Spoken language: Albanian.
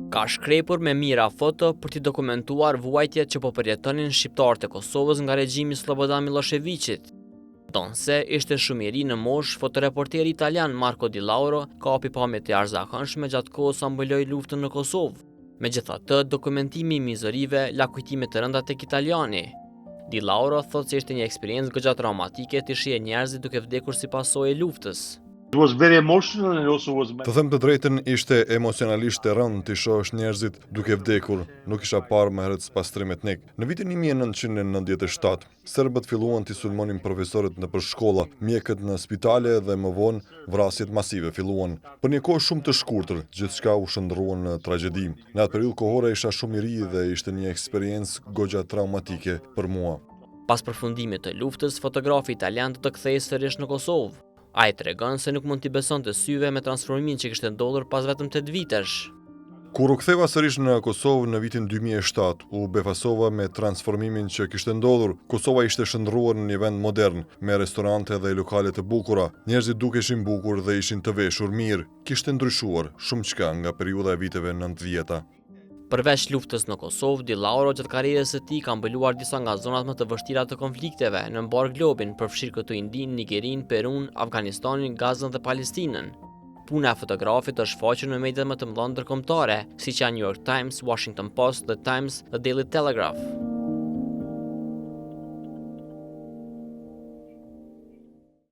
Ka shkrepur me mijëra foto për t'i dokumentuar vuajtjet që po përjetonin shqiptarët e Kosovës nga regjimi i Slobodan Millosheviqit. Ndonëse ishte shumë i ri në moshë, fotoreporteri italian Marco Di Lauro kapi pamje të jashtëzakonshme gjatë kohës sa mbuloi luftën në Kosovë. Megjithatë, dokumentimi i mizorive la kujtime të rënda tek italiani. Di Lauro thotë se ishte një eksperiencë goxha traumatike të shihje njerëzit duke vdekur si pasojë e luftës. It was very emotional and also was Të them të drejtën, ishte emocionalisht e rëndë të shohësh njerëzit duke vdekur. Nuk isha parë më herët spastrim etnik. Në vitin 1997, serbët filluan të sulmonin profesorët nëpër shkolla, mjekët në spitale dhe më vonë vrasjet masive filluan. Për një kohë shumë të shkurtër, gjithçka u shndërrua në tragjedi. Në atë periudhë kohore isha shumë i ri dhe ishte një eksperiencë goxha traumatike për mua. Pas përfundimit të luftës, fotografi italian do të kthehej sërish në Kosovë. Ai tregon se nuk mund t'i besonte syve me transformimin që kishte ndodhur pas vetëm 8 vitesh. Kur u ktheva sërish në Kosovë në vitin 2007, u befasova me transformimin që kishte ndodhur. Kosova ishte shndërruar në një vend modern, me restorante dhe lokale të bukura. Njerëzit dukeshin bukur dhe ishin të veshur mirë. Kishte ndryshuar shumëçka nga periudha e viteve 90-ta. Përveç luftës në Kosovë, Di Lauro gjatë karrierës së tij ka mbuluar disa nga zonat më të vështira të konflikteve në mbarë globin, përfshirë këtu Indinë, Nigerinë, Perun, Afganistanin, Gazën dhe Palestinën. Puna e fotografit është shfaqur në mediat më të mëdha ndërkombëtare, siç janë New York Times, Washington Post, The Times dhe Daily Telegraph.